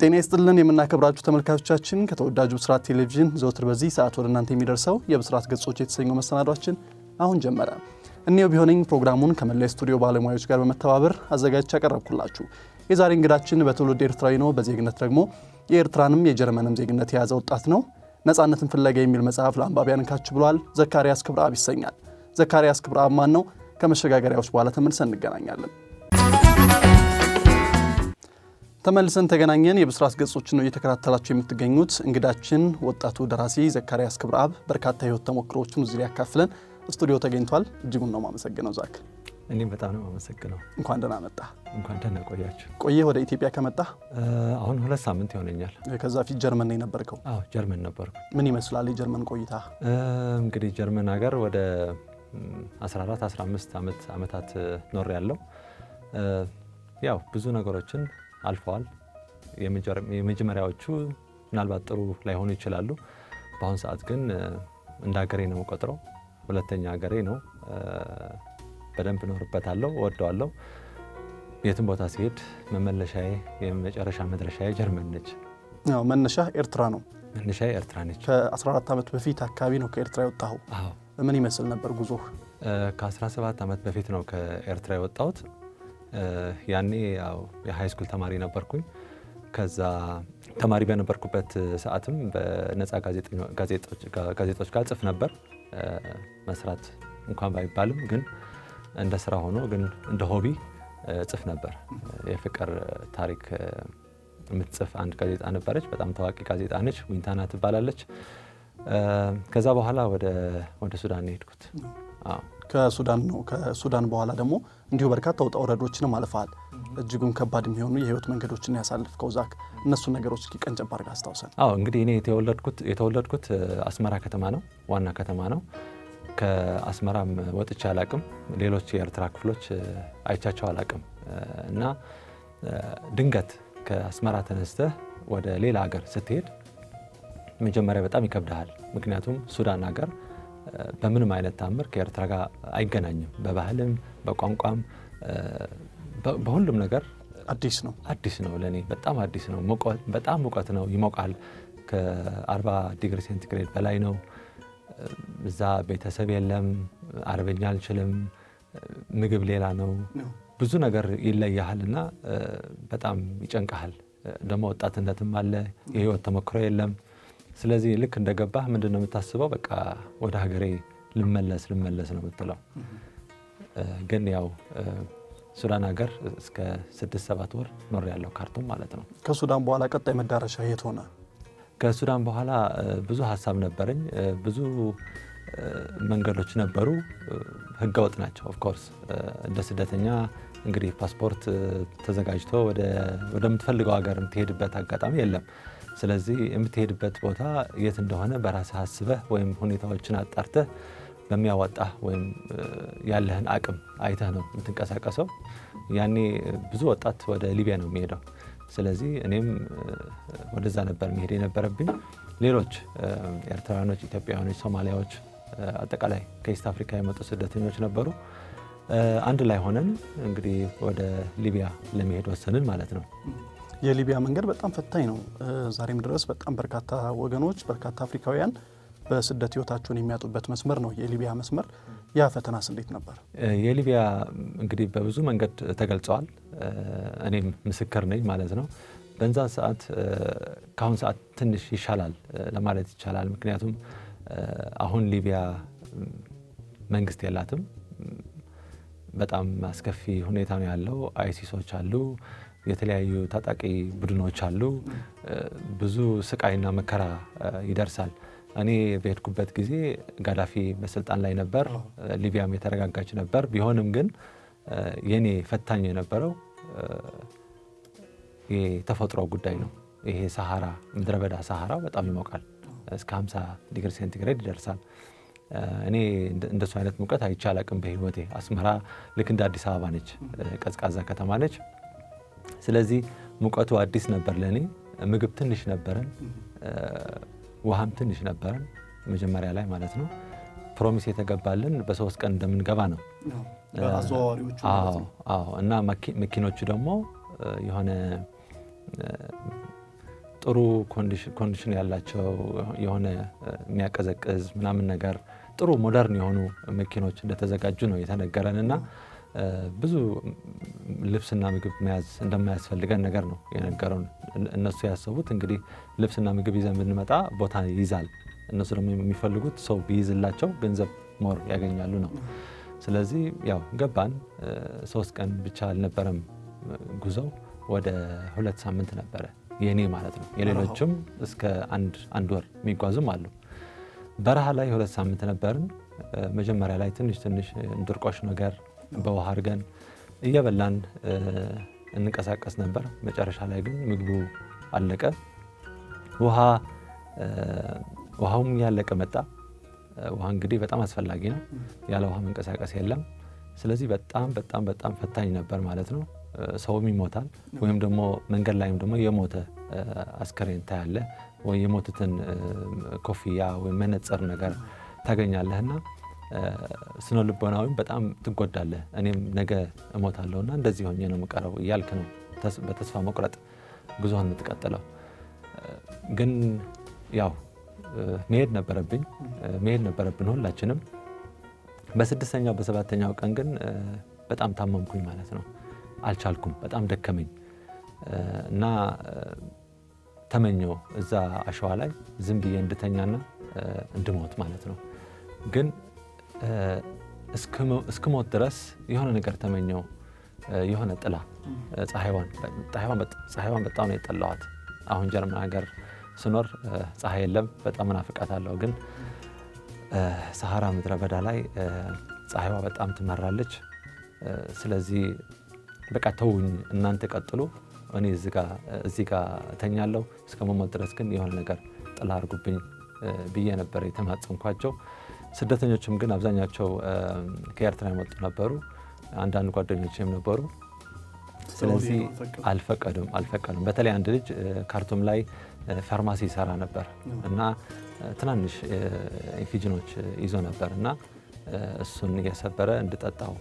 ጤና ይስጥልን የምናከብራችሁ ተመልካቾቻችን፣ ከተወዳጁ ብስራት ቴሌቪዥን ዘወትር በዚህ ሰዓት ወደ እናንተ የሚደርሰው የብስራት ገጾች የተሰኘው መሰናዷችን አሁን ጀመረ። እኔው ቢሆነኝ ፕሮግራሙን ከመላው ስቱዲዮ ባለሙያዎች ጋር በመተባበር አዘጋጅቼ ያቀረብኩላችሁ። የዛሬ እንግዳችን በትውልድ ኤርትራዊ ነው። በዜግነት ደግሞ የኤርትራንም የጀርመንም ዜግነት የያዘ ወጣት ነው። ነጻነትን ፍለጋ የሚል መጽሐፍ ለአንባቢያን ካች ብሏል። ዘካርያስ ክብረአብ ይሰኛል። ዘካርያስ ክብረአብ ማን ነው? ከመሸጋገሪያዎች በኋላ ተመልሰን እንገናኛለን። ተመልሰን ተገናኘን። የብስራት ገጾችን ነው እየተከታተላችሁ የምትገኙት። እንግዳችን ወጣቱ ደራሲ ዘካርያስ ክብረአብ በርካታ የህይወት ተሞክሮዎችን እዚህ ሊያካፍለን ስቱዲዮ ተገኝቷል። እጅጉን ነው የማመሰግነው ዛክ። እኔም በጣም ነው የማመሰግነው። እንኳን ደህና መጣ። እንኳን ደህና ቆያችሁ። ቆየህ ወደ ኢትዮጵያ ከመጣ? አሁን 2 ሳምንት ይሆነኛል። ከዛ ፊት ጀርመን ነው የነበርከው? አዎ፣ ጀርመን ነበርኩ። ምን ይመስላል የጀርመን ቆይታ? እንግዲህ ጀርመን ሀገር ወደ 14 15 ዓመታት ኖር ያለው፣ ያው ብዙ ነገሮችን አልፈዋል። የመጀመሪያዎቹ ምናልባት ጥሩ ላይሆኑ ይችላሉ። በአሁኑ ሰዓት ግን እንደ ሀገሬ ነው የምቆጥረው። ሁለተኛ ሀገሬ ነው። በደንብ እኖርበታለሁ፣ እወደዋለሁ። የትም ቦታ ሲሄድ መመለሻዬ፣ የመጨረሻ መድረሻዬ ጀርመን ነች። ያው መነሻ ኤርትራ ነው። መነሻዬ ኤርትራ ነች። ከ14 ዓመት በፊት አካባቢ ነው ከኤርትራ የወጣኸው። አዎ። ምን ይመስል ነበር ጉዞህ? ከ17 ዓመት በፊት ነው ከኤርትራ የወጣሁት። ያኔ ያው የ high school ተማሪ ነበርኩኝ። ከዛ ተማሪ በነበርኩበት ሰዓትም በነፃ ጋዜጦች ጋር ጽፍ ነበር። መስራት እንኳን ባይባልም ግን እንደ ስራ ሆኖ ግን እንደ hobby ጽፍ ነበር። የፍቅር ታሪክ የምትጽፍ አንድ ጋዜጣ ነበረች። በጣም ታዋቂ ጋዜጣ ነች። ዊንታና ትባላለች። ከዛ በኋላ ወደ ሱዳን የሄድኩት። አዎ። ከሱዳን ነው። ከሱዳን በኋላ ደግሞ እንዲሁ በርካታ ውጣ ውረዶችንም አልፈሃል። እጅጉን ከባድ የሚሆኑ የህይወት መንገዶችን ያሳልፍከው ዛክ፣ እነሱን ነገሮች እስኪ ቀንጨብ አድርገህ አስታውሰን። አዎ፣ እንግዲህ እኔ የተወለድኩት አስመራ ከተማ ነው፣ ዋና ከተማ ነው። ከአስመራም ወጥቼ አላቅም። ሌሎች የኤርትራ ክፍሎች አይቻቸው አላቅም እና ድንገት ከአስመራ ተነስተህ ወደ ሌላ ሀገር ስትሄድ መጀመሪያ በጣም ይከብድሃል። ምክንያቱም ሱዳን ሀገር በምንም አይነት ታምር ከኤርትራ ጋር አይገናኝም። በባህልም፣ በቋንቋም፣ በሁሉም ነገር አዲስ ነው። አዲስ ነው፣ ለእኔ በጣም አዲስ ነው። በጣም ሙቀት ነው፣ ይሞቃል። ከ40 ዲግሪ ሴንቲግሬድ በላይ ነው። እዛ ቤተሰብ የለም፣ አረበኛ አልችልም፣ ምግብ ሌላ ነው፣ ብዙ ነገር ይለያሃል እና በጣም ይጨንቀሃል። ደግሞ ወጣትነትም አለ፣ የህይወት ተሞክሮ የለም። ስለዚህ ልክ እንደገባህ ምንድን ነው የምታስበው? በቃ ወደ ሀገሬ ልመለስ ልመለስ ነው የምትለው። ግን ያው ሱዳን ሀገር እስከ 6-7 ወር ኖሬያለሁ፣ ካርቱም ማለት ነው። ከሱዳን በኋላ ቀጣይ መዳረሻ የት ሆነ? ከሱዳን በኋላ ብዙ ሀሳብ ነበረኝ። ብዙ መንገዶች ነበሩ። ህገወጥ ናቸው of course። እንደ ስደተኛ እንግዲህ ፓስፖርት ተዘጋጅቶ ወደምትፈልገው ሀገር የምትሄድበት አጋጣሚ የለም። ስለዚህ የምትሄድበት ቦታ የት እንደሆነ በራስህ አስበህ ወይም ሁኔታዎችን አጣርተህ በሚያዋጣህ ወይም ያለህን አቅም አይተህ ነው የምትንቀሳቀሰው። ያኔ ብዙ ወጣት ወደ ሊቢያ ነው የሚሄደው። ስለዚህ እኔም ወደዛ ነበር መሄድ የነበረብኝ። ሌሎች ኤርትራውያኖች፣ ኢትዮጵያውያኖች፣ ሶማሊያዎች፣ አጠቃላይ ከ East Africa የመጡ ስደተኞች ነበሩ። አንድ ላይ ሆነን እንግዲህ ወደ ሊቢያ ለመሄድ ወሰንን ማለት ነው። የሊቢያ መንገድ በጣም ፈታኝ ነው። ዛሬም ድረስ በጣም በርካታ ወገኖች፣ በርካታ አፍሪካውያን በስደት ህይወታቸውን የሚያጡበት መስመር ነው የሊቢያ መስመር። ያ ፈተናስ እንዴት ነበር? የሊቢያ እንግዲህ በብዙ መንገድ ተገልጸዋል። እኔም ምስክር ነኝ ማለት ነው። በዛ ሰዓት ከአሁን ሰዓት ትንሽ ይሻላል ለማለት ይቻላል። ምክንያቱም አሁን ሊቢያ መንግስት የላትም። በጣም አስከፊ ሁኔታ ነው ያለው። አይሲሶች አሉ፣ የተለያዩ ታጣቂ ቡድኖች አሉ። ብዙ ስቃይና መከራ ይደርሳል። እኔ በሄድኩበት ጊዜ ጋዳፊ በስልጣን ላይ ነበር፣ ሊቢያም የተረጋጋች ነበር። ቢሆንም ግን የኔ ፈታኝ የነበረው የተፈጥሮ ጉዳይ ነው። ይሄ ሰሃራ፣ ምድረ በዳ ሰሃራ በጣም ይሞቃል። እስከ 50 ዲግሪ ሴንቲግሬድ ይደርሳል። እኔ እንደሱ አይነት ሙቀት አይቼ አላቅም በህይወቴ። አስመራ ልክ እንደ አዲስ አበባ ነች፣ ቀዝቃዛ ከተማ ነች። ስለዚህ ሙቀቱ አዲስ ነበር ለእኔ። ምግብ ትንሽ ነበረን፣ ውሃም ትንሽ ነበረን መጀመሪያ ላይ ማለት ነው። Promise የተገባልን በ3 ቀን እንደምንገባ ነው። በአዘዋዋሪዎቹ ማለት ነው። አዎ። እና መኪኖቹ ደግሞ የሆነ ጥሩ condition ያላቸው የሆነ የሚያቀዘቅዝ ምናምን ነገር ጥሩ modern የሆኑ መኪኖች እንደተዘጋጁ ነው የተነገረን እና ብዙ ልብስና ምግብ መያዝ እንደማያስፈልገን ነገር ነው የነገሩን። እነሱ ያሰቡት እንግዲህ ልብስና ምግብ ይዘን ብንመጣ ቦታ ይይዛል፣ እነሱ ደግሞ የሚፈልጉት ሰው ቢይዝላቸው ገንዘብ more ያገኛሉ ነው። ስለዚህ ያው ገባን። 3 ቀን ብቻ አልነበረም ጉዞው፣ ወደ 2 ሳምንት ነበረ የኔ ማለት ነው። የሌሎችም እስከ አንድ ወር የሚጓዙም አሉ። በረሃ ላይ 2 ሳምንት ነበርን። መጀመሪያ ላይ ትንሽ ትንሽ ድርቆሽ ነገር በውሃ አድርገን እየበላን እንንቀሳቀስ ነበር። መጨረሻ ላይ ግን ምግቡ አለቀ። ውሃውም ያለቀ መጣ። ውሃ እንግዲህ በጣም አስፈላጊ ነው። ያለ ውሃ መንቀሳቀስ የለም። ስለዚህ በጣም በጣም በጣም ፈታኝ ነበር ማለት ነው። ሰውም ይሞታል፣ ወይም ደግሞ መንገድ ላይም ደግሞ የሞተ አስከሬን ታያለህ፣ ወይ የሞቱትን ኮፍያ ወይም መነጽር ነገር ታገኛለህና ስነ ልቦናዊም በጣም ትጎዳለህ። እኔም ነገ እሞታለሁና እንደዚህ ሆኜ ነው የምቀረው እያልክ ነው በተስፋ መቁረጥ ጉዞህን የምትቀጥለው። ግን ያው መሄድ ነበረብኝ፣ መሄድ ነበረብን ሁላችንም። በ6ኛው በ7ኛው ቀን ግን በጣም ታመምኩኝ ማለት ነው። አልቻልኩም፣ በጣም ደከመኝ እና ተመኘው እዛ አሸዋ ላይ ዝም ብዬ እንድተኛና እንድሞት ማለት ነው። ግን እስክሞት ድረስ የሆነ ነገር ተመኘው፣ የሆነ ጥላ። ፀሐይዋን በጣም ነው የጠላኋት። አሁን ጀርመን ሀገር ስኖር ፀሐይ የለም፣ በጣም እናፍቃታለሁ። ግን ሰሃራ ምድረ በዳ ላይ ፀሐይዋ በጣም ትመራለች። ስለዚህ በቃ ተውኝ፣ እናንተ ቀጥሉ፣ እኔ እዚህ ጋር እተኛለሁ፣ እስከ መሞት ድረስ ግን የሆነ ነገር ጥላ አድርጉብኝ ብዬ ነበር የተማጸንኳቸው። ስደተኞችም ግን አብዛኛቸው ከኤርትራ የመጡ ነበሩ፣ አንዳንድ ጓደኞችም ነበሩ። ስለዚህ አልፈቀዱም። በተለይ አንድ ልጅ ካርቱም ላይ ፋርማሲ ይሰራ ነበር እና ትናንሽ ኢንፊጅኖች ይዞ ነበር እና እሱን እየሰበረ እንድጠጣው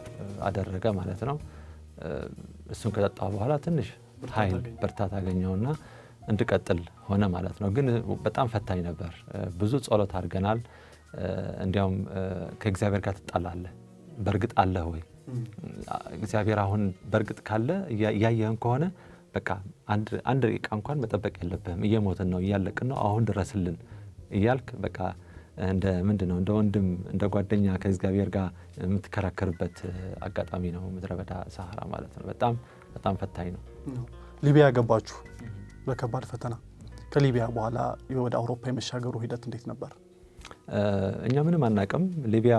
አደረገ ማለት ነው። እሱን ከጠጣው በኋላ ትንሽ ኃይል ብርታት አገኘውና እንድቀጥል ሆነ ማለት ነው። ግን በጣም ፈታኝ ነበር። ብዙ ጸሎት አድርገናል። እንዲያውም ከእግዚአብሔር ጋር ትጣላለህ። በእርግጥ አለህ ወይ እግዚአብሔር? አሁን በእርግጥ ካለ እያየህን ከሆነ በቃ አንድ ደቂቃ እንኳን መጠበቅ የለብህም። እየሞትን ነው፣ እያለቅን ነው፣ አሁን ድረስልን እያልክ በቃ እንደ ምንድነው እንደ ወንድም እንደ ጓደኛ ከእግዚአብሔር ጋር የምትከራከርበት አጋጣሚ ነው ምድረ በዳ ሰሃራ ማለት ነው። በጣም በጣም ፈታኝ ነው። ሊቢያ ገባችሁ በከባድ ፈተና። ከሊቢያ በኋላ ወደ አውሮፓ የመሻገሩ ሂደት እንዴት ነበር? እኛ ምንም አናቅም። ሊቢያ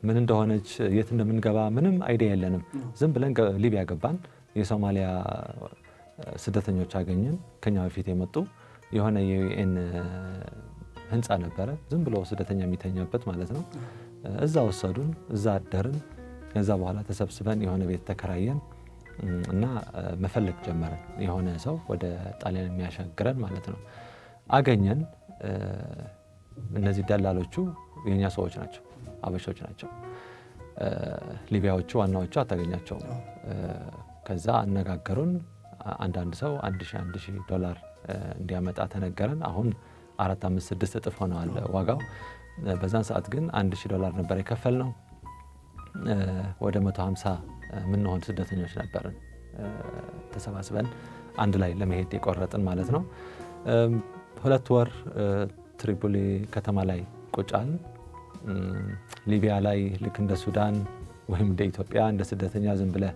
ምን እንደሆነች የት እንደምንገባ ምንም idea የለንም። ዝም ብለን ሊቢያ ገባን። የሶማሊያ ስደተኞች አገኘን፣ ከኛ በፊት የመጡ። የሆነ የ UN ህንፃ ነበረ፣ ዝም ብሎ ስደተኛ የሚተኛበት ማለት ነው። እዛ ወሰዱን፣ እዛ አደርን። ከዛ በኋላ ተሰብስበን የሆነ ቤት ተከራየን እና መፈለግ ጀመረን፣ የሆነ ሰው ወደ ጣሊያን የሚያሻግረን ማለት ነው። አገኘን። እነዚህ ደላሎቹ የኛ ሰዎች ናቸው፣ አበሾች ናቸው። ሊቢያዎቹ ዋናዎቹ አታገኛቸውም። ከዛ አነጋገሩን። አንዳንድ ሰው $1,000 እንዲያመጣ ተነገረን። አሁን 4፣ 5፣ 6 እጥፍ ሆነዋል ዋጋው። በዛን ሰዓት ግን $1,000 ነበር የከፈልነው። ወደ 150 የምንሆን ስደተኞች ነበርን ተሰባስበን አንድ ላይ ለመሄድ የቆረጥን ማለት ነው። 2 ወር ትሪፖሊ ከተማ ላይ ቁጭ አልን። ሊቢያ ላይ ልክ እንደ ሱዳን ወይም እንደ ኢትዮጵያ እንደ ስደተኛ ዝም ብለህ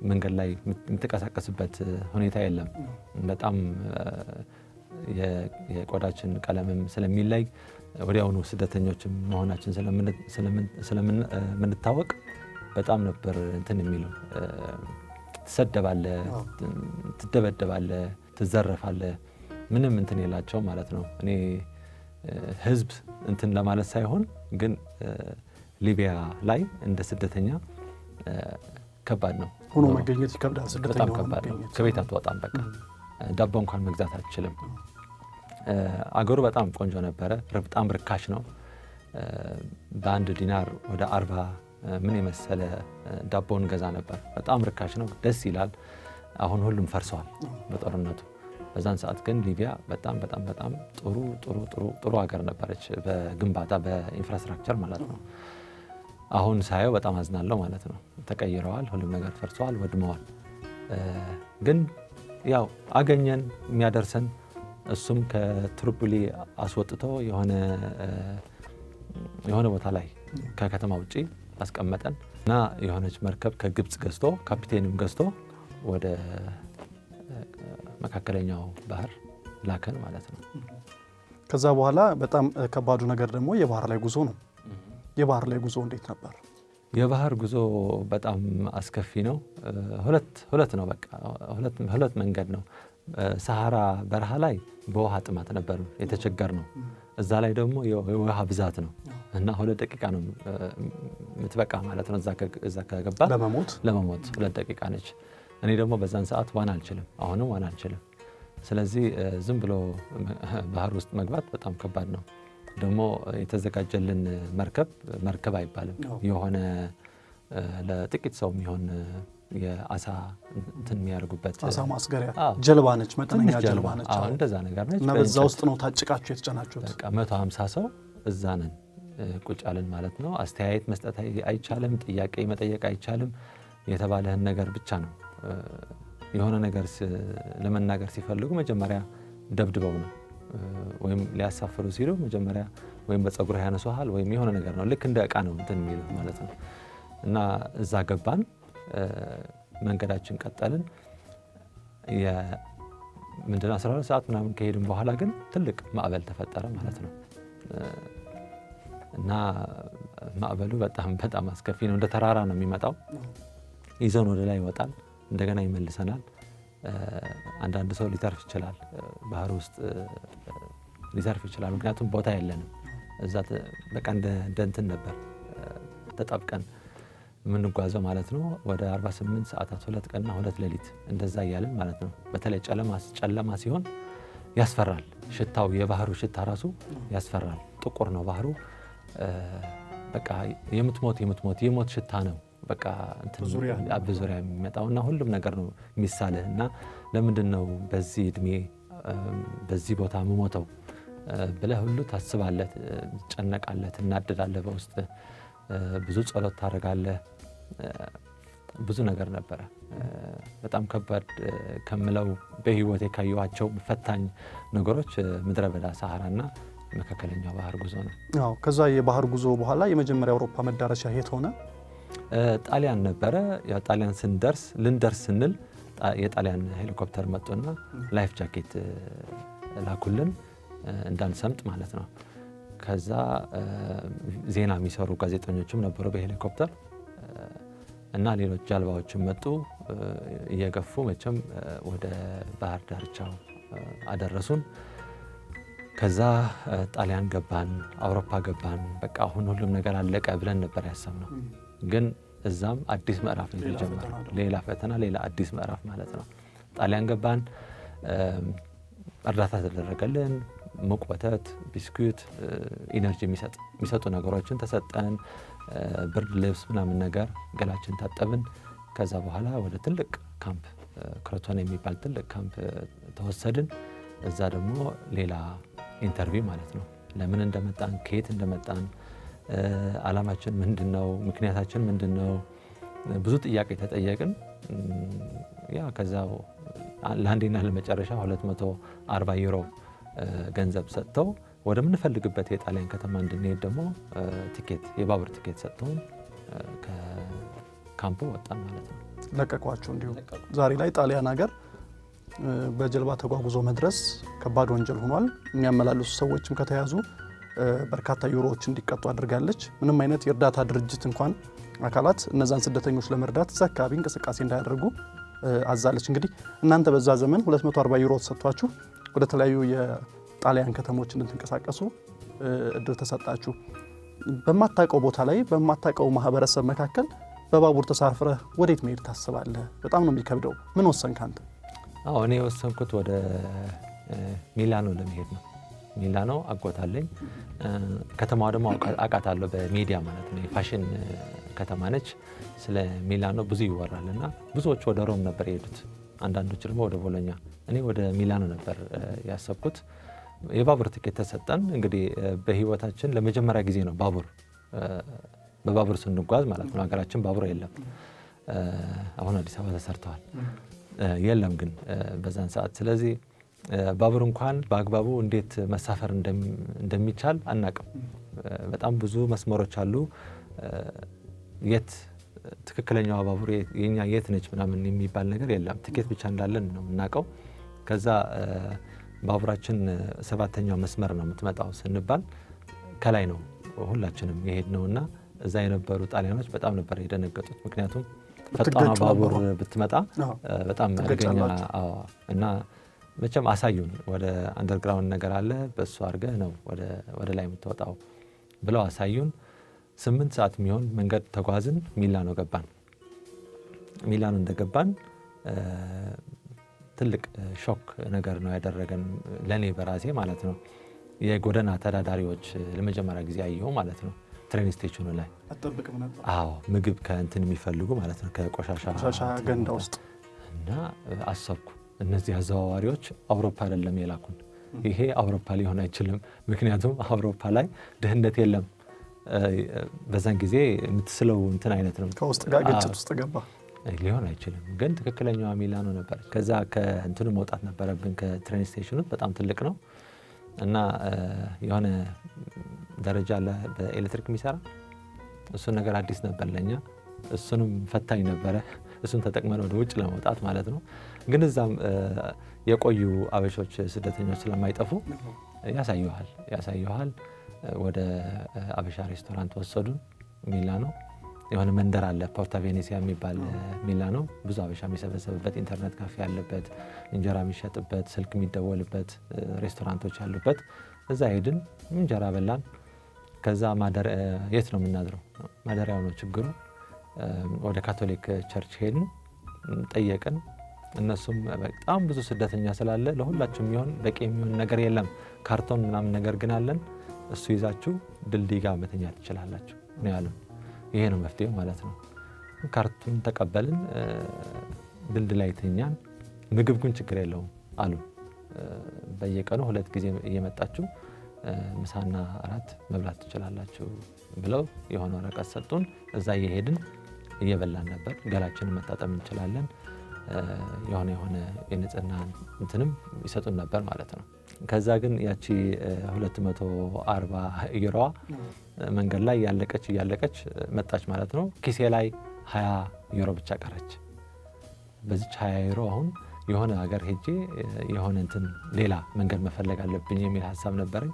መንገድ ላይ የምትንቀሳቀስበት ሁኔታ የለም። በጣም የቆዳችን ቀለምም ስለሚለይ ወዲያውኑ ስደተኞችም መሆናችን ስለምንታወቅ በጣም ነበር እንትን የሚለው። ትሰደባለህ፣ ትደበደባለህ፣ ትዘረፋለህ። ምንም እንትን የላቸው ማለት ነው። እኔ ህዝብ እንትን ለማለት ሳይሆን ግን ሊቢያ ላይ እንደ ስደተኛ ከባድ ነው ሆኖ መገኘት ይከብዳል። ስደተኛ በጣም ሆኖ ከባድ ነው። መገኘት። ከቤት አትወጣም። በቃ ዳቦ እንኳን መግዛት አትችልም። አገሩ በጣም ቆንጆ ነበረ። በጣም ርካሽ ነው። በአንድ ዲናር ወደ 40 ምን የመሰለ ዳቦ እንገዛ ነበር። በጣም ርካሽ ነው፣ ደስ ይላል። አሁን ሁሉም ፈርሰዋል በጦርነቱ። በዛን ሰዓት ግን ሊቢያ በጣም በጣም በጣም ጥሩ ጥሩ ጥሩ ጥሩ ሀገር ነበረች፣ በግንባታ በ infrastructure ማለት ነው። አሁን ሳየው በጣም አዝናለሁ ማለት ነው። ተቀይረዋል፣ ሁሉም ነገር ፈርሰዋል፣ ወድመዋል። ግን ያው አገኘን የሚያደርሰን፣ እሱም ከትሪፖሊ አስወጥቶ የሆነ ቦታ ላይ ከከተማ ውጪ አስቀመጠን እና የሆነች መርከብ ከግብፅ ገዝቶ፣ ካፒቴንም ገዝቶ ወደ መካከለኛው ባህር ላከን ማለት ነው። ከዛ በኋላ በጣም ከባዱ ነገር ደግሞ የባህር ላይ ጉዞ ነው። የባህር ላይ ጉዞ እንዴት ነበር? የባህር ጉዞ በጣም አስከፊ ነው። ሁለት ሁለት ነው፣ በቃ ሁለት መንገድ ነው። ሰሃራ በረሃ ላይ በውሃ ጥማት ነበር የተቸገርነው። እዛ ላይ ደግሞ የውሃ ብዛት ነው እና 2 ደቂቃ ነው የምትበቃ ማለት ነው። እዛ ከገባ ለመሞት። ለመሞት 2 ደቂቃ ነች። እኔ ደግሞ በዛን ሰዓት ዋና አልችልም፣ አሁንም ዋና አልችልም። ስለዚህ ዝም ብሎ ባህር ውስጥ መግባት በጣም ከባድ ነው። ደግሞ የተዘጋጀልን መርከብ፣ መርከብ አይባልም፣ የሆነ ለጥቂት ሰው የሚሆን የአሳ እንትን የሚያደርጉበት አሳ ማስገሪያ ጀልባ ነች፣ መጠነኛ ጀልባ ነች። እንደዛ ነገር ነች። እና በዛ ውስጥ ነው ታጭቃችሁ የተጫናችሁት። በቃ 150 ሰው እዛ ነን ቁጭ አልን ማለት ነው። አስተያየት መስጠት አይቻልም። ጥያቄ መጠየቅ አይቻልም። የተባለህን ነገር ብቻ ነው። የሆነ ነገር ለመናገር ሲፈልጉ መጀመሪያ ደብድበው ነው፣ ወይም ሊያሳፍሩ ሲሉ መጀመሪያ ወይም በፀጉርህ ያነሱሃል ወይም የሆነ ነገር ነው። ልክ እንደ እቃ ነው እንትን የሚሉት ማለት ነው። እና እዛ ገባን፣ መንገዳችን ቀጠልን። ምንድነው 12 ሰዓት ምናምን ከሄድን በኋላ ግን ትልቅ ማዕበል ተፈጠረ ማለት ነው። እና ማዕበሉ በጣም በጣም አስከፊ ነው። እንደ ተራራ ነው የሚመጣው። ይዘን ወደ ላይ ይወጣል፣ እንደገና ይመልሰናል። አንዳንድ ሰው ሊተርፍ ይችላል፣ ባህር ውስጥ ሊተርፍ ይችላል። ምክንያቱም ቦታ የለንም እዛ፣ በቃ እንደ እንትን ነበር ተጣብቀን የምንጓዘው ማለት ነው። ወደ 48 ሰዓታት፣ 2 ቀንና 2 ሌሊት እንደዛ እያልን ማለት ነው። በተለይ ጨለማ ሲሆን ያስፈራል። ሽታው፣ የባህሩ ሽታ ራሱ ያስፈራል። ጥቁር ነው ባህሩ። በቃ የምትሞት የምትሞት የሞት ሽታ ነው። በቃ በዙሪያ የሚመጣው እና ሁሉም ነገር ነው የሚሳልህ፣ እና ለምንድን ነው በዚህ እድሜ በዚህ ቦታ የምሞተው ብለህ ሁሉ ታስባለህ፣ ትጨነቃለህ፣ ትናደዳለህ፣ በውስጥ ብዙ ጸሎት ታደርጋለህ። ብዙ ነገር ነበረ። በጣም ከባድ ከምለው በህይወቴ ካየኋቸው ፈታኝ ነገሮች ምድረ በዳ ሰሃራና መካከለኛው ባህር ጉዞ ነው። አዎ፣ ከዛ የባህር ጉዞ በኋላ የመጀመሪያ አውሮፓ መዳረሻ የት ሆነ? ጣሊያን ነበረ። ያው ጣሊያን ስንደርስ፣ ልንደርስ ስንል የጣሊያን ሄሊኮፕተር መጡና life jacket ላኩልን እንዳንሰምጥ ማለት ነው። ከዛ ዜና የሚሰሩ ጋዜጠኞችም ነበሩ በሄሊኮፕተር፣ እና ሌሎች ጀልባዎችም መጡ፣ እየገፉ መቼም ወደ ባህር ዳርቻው አደረሱን። ከዛ ጣሊያን ገባን፣ አውሮፓ ገባን። በቃ አሁን ሁሉም ነገር አለቀ ብለን ነበር ያሰብነው። ግን እዛም አዲስ ምዕራፍ ነው የተጀመረው። ሌላ ፈተና፣ ሌላ አዲስ ምዕራፍ ማለት ነው። ጣሊያን ገባን፣ እርዳታ ተደረገልን። ሙቅ ወተት፣ ቢስኩት፣ energy የሚሰጡ ነገሮችን ተሰጠን። ብርድ ልብስ ምናምን ነገር፣ ገላችን ታጠብን። ከዛ በኋላ ወደ ትልቅ ካምፕ፣ ክሮቶን የሚባል ትልቅ ካምፕ ተወሰድን። እዛ ደግሞ ሌላ interview ማለት ነው። ለምን እንደመጣን፣ ከየት እንደመጣን፣ አላማችን ምንድን ነው፣ ምክንያታችን ምንድን ነው፣ ብዙ ጥያቄ ተጠየቅን። ያ ከዛ ለአንዴና ለመጨረሻ 240 ዩሮ ገንዘብ ሰጥተው ወደምንፈልግበት የጣሊያን ከተማ እንድንሄድ ደግሞ ቲኬት፣ የባቡር ቲኬት ሰጥተውን ከካምፑ ወጣን ማለት ነው። ለቀቋቸው እንዲሁ። ዛሬ ላይ ጣሊያን ሀገር በጀልባ ተጓጉዞ መድረስ ከባድ ወንጀል ሆኗል። የሚያመላልሱ ሰዎችም ከተያዙ በርካታ ዩሮዎች እንዲቀጡ አድርጋለች። ምንም አይነት የእርዳታ ድርጅት እንኳን አካላት እነዛን ስደተኞች ለመርዳት እዛ አካባቢ እንቅስቃሴ እንዳያደርጉ አዛለች። እንግዲህ እናንተ በዛ ዘመን 240 ዩሮ ተሰጥቷችሁ ወደ ተለያዩ የጣሊያን ከተሞች እንድትንቀሳቀሱ እድል ተሰጣችሁ። በማታውቀው ቦታ ላይ፣ በማታውቀው ማህበረሰብ መካከል በባቡር ተሳፍረህ ወዴት መሄድ ታስባለህ? በጣም ነው የሚከብደው። ምን ወሰንክ አንተ? አዎ፣ እኔ የወሰንኩት ወደ ሚላኖ ለመሄድ ነው። ሚላኖ አጎት አለኝ። ከተማዋ ደግሞ አውቃታለሁ በሚዲያ ማለት ነው። የፋሽን ከተማ ነች። ስለ ሚላኖ ብዙ ይወራል እና ብዙዎች ወደ ሮም ነበር የሄዱት። አንዳንዶች ደግሞ ወደ ቦሎኛ። እኔ ወደ ሚላኖ ነበር ያሰብኩት። የባቡር ትኬት ተሰጠን። እንግዲህ በህይወታችን ለመጀመሪያ ጊዜ ነው ባቡር በባቡር ስንጓዝ ማለት ነው። ሀገራችን ባቡር የለም። አሁን አዲስ አበባ ተሰርተዋል፣ የለም ግን በዛን ሰዓት። ስለዚህ ባቡር እንኳን በአግባቡ እንዴት መሳፈር እንደሚቻል አናቅም። በጣም ብዙ መስመሮች አሉ። የት ትክክለኛዋ ባቡር የኛ የት ነች ምናምን የሚባል ነገር የለም። ትኬት ብቻ እንዳለን ነው የምናውቀው። ከዛ ባቡራችን 7ኛው መስመር ነው የምትመጣው ስንባል ከላይ ነው ሁላችንም የሄድነውና እዛ የነበሩ ጣሊያኖች በጣም ነበር የደነገጡት። ምክንያቱም ፈጣኗ ባቡር ብትመጣ በጣም አደገኛ እና መቼም አሳዩን፣ ወደ underground ነገር አለ በሱ አድርገህ ነው ወደ ላይ የምትወጣው ብለው አሳዩን። 8 ሰዓት የሚሆን መንገድ ተጓዝን። ሚላኖ ገባን። ሚላኖ እንደገባን ትልቅ shock ነገር ነው ያደረገን ለኔ በራሴ ማለት ነው። የጎዳና ተዳዳሪዎች ለመጀመሪያ ጊዜ አየሁ ማለት ነው። train station ኑ ላይ አጠብቅም ነበር። አዎ ምግብ ከእንትን የሚፈልጉ ማለት ነው፣ ከቆሻሻ ገንዳ ውስጥ። እና አሰብኩ እነዚህ አዘዋዋሪዎች አውሮፓ አይደለም የላኩን፣ ይሄ አውሮፓ ሊሆን አይችልም። ምክንያቱም አውሮፓ ላይ ድህነት የለም። በዛን ጊዜ የምትስለው እንትን አይነት ነው። ከውስጥ ጋር ግጭት ውስጥ ገባ። ሊሆን አይችልም። ግን ትክክለኛዋ ሚላኖ ነበር። ከዛ ከእንትኑ መውጣት ነበረብን፣ ከ train station ኑ በጣም ትልቅ ነው እና የሆነ ደረጃ አለ በኤሌክትሪክ የሚሰራ፣ እሱን ነገር አዲስ ነበር ለኛ። እሱንም ፈታኝ ነበረ፣ እሱን ተጠቅመን ወደ ውጭ ለመውጣት ማለት ነው። ግን እዛም የቆዩ አበሾች ስደተኞች ስለማይጠፉ ያሳዩሃል። ወደ አበሻ ሬስቶራንት ወሰዱን። ሚላኖ የሆነ መንደር አለ ፖርታ ቬኔሲያ የሚባል ሚላኖ፣ ብዙ አበሻ የሚሰበሰብበት፣ ኢንተርኔት ካፌ ያለበት፣ እንጀራ የሚሸጥበት፣ ስልክ የሚደወልበት፣ ሬስቶራንቶች ያሉበት። እዛ ሄድን፣ እንጀራ በላን። ከዛ የት ነው የምናድረው? ማደሪያው ነው ችግሩ። ወደ ካቶሊክ church ሄድን፣ ጠየቅን። እነሱም በጣም ብዙ ስደተኛ ስላለ ለሁላችሁም የሚሆን በቂ የሚሆን ነገር የለም፣ ካርቶን ምናምን ነገር ግን አለን፣ እሱ ይዛችሁ ድልድይ ጋር መተኛት ትችላላችሁ ነው ያሉን። ይሄ ነው መፍትሄው ማለት ነው። ካርቶን ተቀበልን፣ ድልድይ ላይ ተኛን። ምግብ ግን ችግር የለውም አሉ። በየቀኑ 2 ጊዜ እየመጣችሁ ምሳና እራት መብላት ትችላላችሁ ብለው የሆነ ወረቀት ሰጡን። እዛ እየሄድን እየበላን ነበር። ገላችንን መታጠብ እንችላለን። የሆነ የንጽህና እንትንም ይሰጡን ነበር ማለት ነው። ከዛ ግን ያቺ 240 ዩሮዋ መንገድ ላይ እያለቀች መጣች ማለት ነው። ኪሴ ላይ 20 ዩሮ ብቻ ቀረች። በዚች 20 ዩሮ አሁን የሆነ ሀገር ሄጄ የሆነ እንትን ሌላ መንገድ መፈለግ አለብኝ የሚል ሀሳብ ነበረኝ።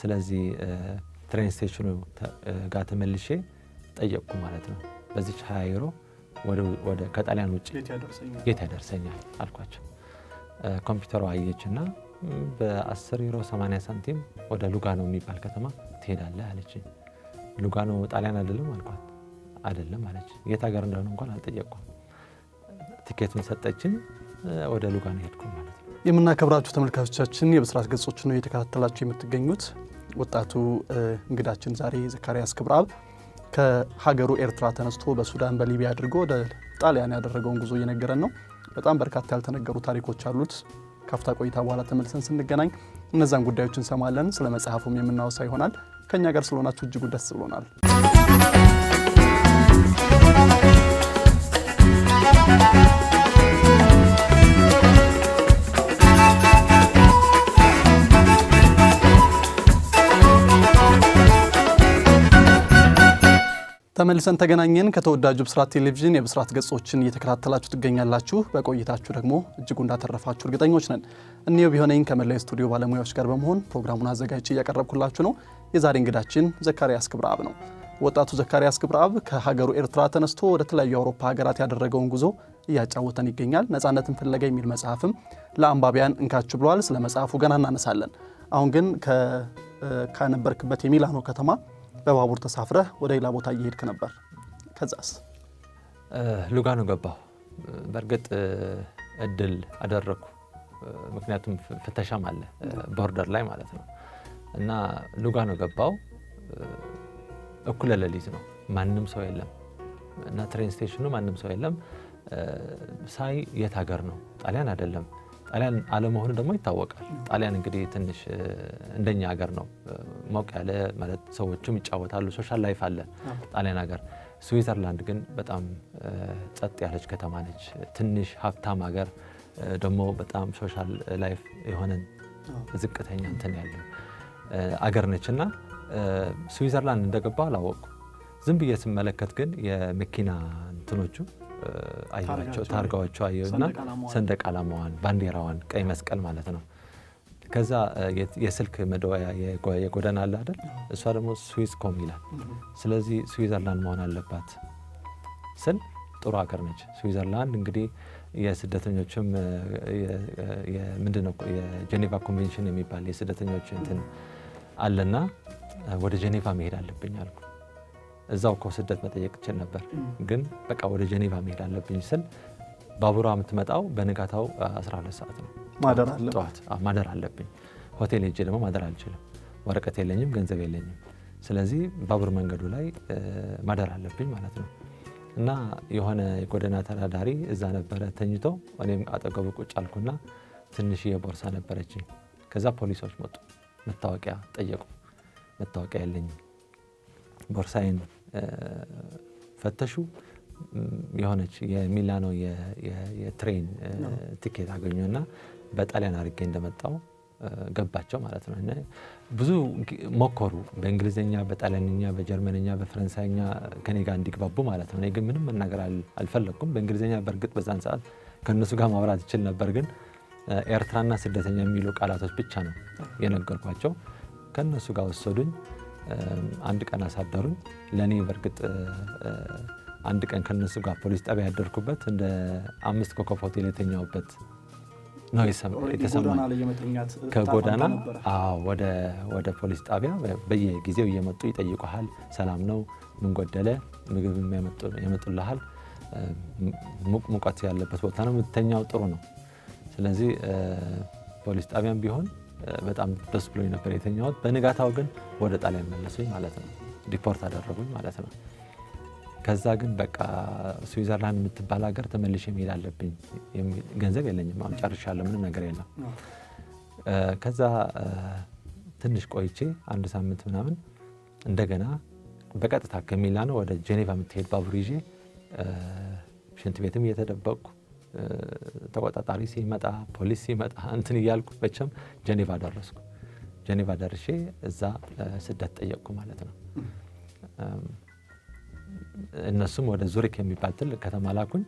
ስለዚህ train station ኑ ጋር ተመልሼ ጠየቅኩ ማለት ነው። በዚች 20 ዩሮ ወደ ከጣሊያን ውጭ የት ያደርሰኛል አልኳቸው። ኮምፒውተሯ አየችና በ10 ዩሮ 80 ሳንቲም ወደ ሉጋኖ የሚባል ከተማ ትሄዳለህ አለችኝ። ሉጋኖ ጣሊያን አይደለም አልኳት። አይደለም አለች። የት ሀገር እንደሆነ እንኳን አልጠየቅኩም። ትኬቱን ሰጠችኝ። ወደ ሉጋኖ ሄድኩ ማለት ነው። የምናከብራችሁ ተመልካቾቻችን የብስራት ገጾችን ነው እየተከታተላችሁ የምትገኙት። ወጣቱ እንግዳችን ዛሬ ዘካርያስ ክብረአብ ከሀገሩ ኤርትራ ተነስቶ በሱዳን በሊቢያ አድርጎ ወደ ጣሊያን ያደረገውን ጉዞ እየነገረን ነው። በጣም በርካታ ያልተነገሩ ታሪኮች አሉት። ካፍታ ቆይታ በኋላ ተመልሰን ስንገናኝ እነዛን ጉዳዮች እንሰማለን። ስለ መጽሐፉም የምናወሳ ይሆናል። ከኛ ጋር ስለሆናችሁ እጅጉን ደስ ብሎናል። ተመልሰን ተገናኘን። ከተወዳጁ ብስራት ቴሌቪዥን የብስራት ገጾችን እየተከታተላችሁ ትገኛላችሁ። በቆይታችሁ ደግሞ እጅጉ እንዳተረፋችሁ እርግጠኞች ነን። እኔው ቢሆነኝ ከመላው ስቱዲዮ ባለሙያዎች ጋር በመሆን ፕሮግራሙን አዘጋጅቼ እያቀረብኩላችሁ ነው። የዛሬ እንግዳችን ዘካርያስ ክብረአብ ነው። ወጣቱ ዘካርያስ ክብረአብ ከሀገሩ ኤርትራ ተነስቶ ወደ ተለያዩ የአውሮፓ ሀገራት ያደረገውን ጉዞ እያጫወተን ይገኛል። ነጻነትን ፍለጋ የሚል መጽሐፍም ለአንባቢያን እንካችሁ ብለዋል። ስለ መጽሐፉ ገና እናነሳለን። አሁን ግን ከነበርክበት የሚላኖ ከተማ በባቡር ተሳፍረህ ወደ ሌላ ቦታ እየሄድክ ነበር። ከዛስ? ሉጋኖ ገባሁ። በእርግጥ እድል አደረኩ። ምክንያቱም ፍተሻም አለ border ላይ ማለት ነው። እና ሉጋኖ ገባው። እኩለ ሌሊት ነው፣ ማንም ሰው የለም። እና train station ኑ ማንም ሰው የለም። ሳይ የት ሀገር ነው? ጣሊያን አይደለም። ጣሊያን አለመሆኑ ደግሞ ይታወቃል። ጣሊያን እንግዲህ ትንሽ እንደኛ ሀገር ነው፣ ሞቅ ያለ ማለት ሰዎቹም ይጫወታሉ፣ social life አለ ጣሊያን ሀገር። ስዊዘርላንድ ግን በጣም ጸጥ ያለች ከተማ ነች። ትንሽ ሀብታም ሀገር ደግሞ በጣም social life የሆነን ዝቅተኛ እንትን ያለው አገር ነች እና ስዊዘርላንድ እንደገባ አላወቅኩም። ዝም ብዬ ስመለከት ግን የመኪና እንትኖቹ አየኋቸው፣ ታርጋዎቹ አየሁና ሰንደቅ ዓላማዋን፣ ባንዲራዋን፣ ቀይ መስቀል ማለት ነው። ከዛ የስልክ መደወያ የጎዳና አለ አይደል? እሷ ደግሞ Swisscom ይላል። ስለዚህ ስዊዘርላንድ መሆን አለባት ስል ጥሩ ሀገር ነች ስዊዘርላንድ። እንግዲህ የስደተኞችም ምንድነው የጄኔቫ ኮንቬንሽን የሚባል የስደተኞች እንትን አለና ወደ ጄኔቫ መሄድ አለብኝ አልኩ። እዛው እኮ ስደት መጠየቅ እችል ነበር፣ ግን በቃ ወደ ጄኔቫ መሄድ አለብኝ ስል ባቡሯ የምትመጣው በንጋታው 12 ሰዓት ነው። ጠዋት ማደር አለብኝ። ሆቴል ሄጄ ደግሞ ማደር አልችልም። ወረቀት የለኝም፣ ገንዘብ የለኝም። ስለዚህ ባቡር መንገዱ ላይ ማደር አለብኝ ማለት ነው። እና የሆነ የጎዳና ተዳዳሪ እዛ ነበረ ተኝቶ፣ እኔም አጠገቡ ቁጭ አልኩና ትንሽዬ ቦርሳ ነበረችኝ። ከዛ ፖሊሶች መጡ፣ መታወቂያ ጠየቁ። መታወቂያ የለኝም። ቦርሳዬን ፈተሹ። የሆነች የሚላኖ የ train ticket አገኙና በጣሊያን አድርጌ እንደመጣው ገባቸው ማለት ነው። ብዙ ሞከሩ፣ በእንግሊዝኛ፣ በጣሊያንኛ፣ በጀርመንኛ፣ በፈረንሳይኛ ከኔ ጋር እንዲግባቡ ማለት ነው። እኔ ግን ምንም መናገር አልፈለግኩም። በእንግሊዝኛ በእርግጥ በዛን ሰዓት ከእነሱ ጋር ማውራት ይችል ነበር፣ ግን ኤርትራና ስደተኛ የሚሉ ቃላቶች ብቻ ነው የነገርኳቸው። ከእነሱ ጋር ወሰዱኝ። አንድ ቀን አሳደሩኝ። ለእኔ በእርግጥ አንድ ቀን ከእነሱ ጋር ፖሊስ ጣቢያ ያደርኩበት እንደ 5 ኮከብ ሆቴል የተኛሁበት ነው የተሰማኝ። ከጎዳና ወደ ፖሊስ ጣቢያ በየጊዜው እየመጡ ይጠይቁሃል። ሰላም ነው? ምን ጎደለ? ምግብ ያመጡልሃል። ሙቀት ያለበት ቦታ ነው የምትተኛው፣ ጥሩ ነው። ስለዚህ ፖሊስ ጣቢያም ቢሆን በጣም ደስ ብሎኝ ነበር የተኛሁት። በንጋታው ግን ወደ ጣሊያን መለሱኝ ማለት ነው። deport አደረጉኝ ማለት ነው። ከዛ ግን በቃ ስዊዘርላንድ የምትባል ሀገር ተመልሼ መሄድ አለብኝ። ገንዘብ የለኝም፣ አሁን ጨርሻለሁ፣ ምንም ነገር የለም። ከዛ ትንሽ ቆይቼ አንድ ሳምንት ምናምን እንደገና በቀጥታ ከሚላኖ ወደ ጄኔቫ የምትሄድ ባቡር ይዤ ሽንት ቤትም እየተደበቅኩ ተቆጣጣሪ ሲመጣ ፖሊስ ሲመጣ እንትን እያልኩ መቼም ጄኔቫ ደረስኩ። ጄኔቫ ደርሼ እዛ ስደት ጠየቅኩ ማለት ነው። እነሱም ወደ ዙሪክ የሚባል ትልቅ ከተማ ላኩኝ።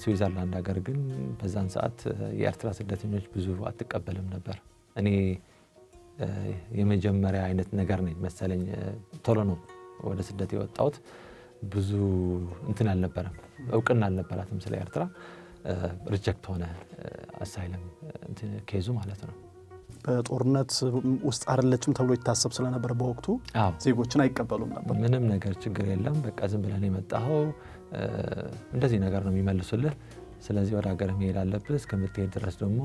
ስዊዘርላንድ ሀገር ግን በዛን ሰዓት የኤርትራ ስደተኞች ብዙ አትቀበልም ነበር። እኔ የመጀመሪያ አይነት ነገር ነኝ መሰለኝ። ቶሎ ነው ወደ ስደት የወጣሁት። ብዙ እንትን አልነበረም፣ እውቅና አልነበራትም ስለ ኤርትራ። reject ሆነ asylum case ኡ ማለት ነው። በጦርነት ውስጥ አይደለችም ተብሎ ይታሰብ ስለነበር በወቅቱ ዜጎችን አይቀበሉም ነበር። ምንም ነገር ችግር የለም፣ በቃ ዝም ብለን የመጣኸው እንደዚህ ነገር ነው የሚመልሱልህ። ስለዚህ ወደ ሀገር መሄድ አለብህ። እስከምትሄድ ድረስ ደግሞ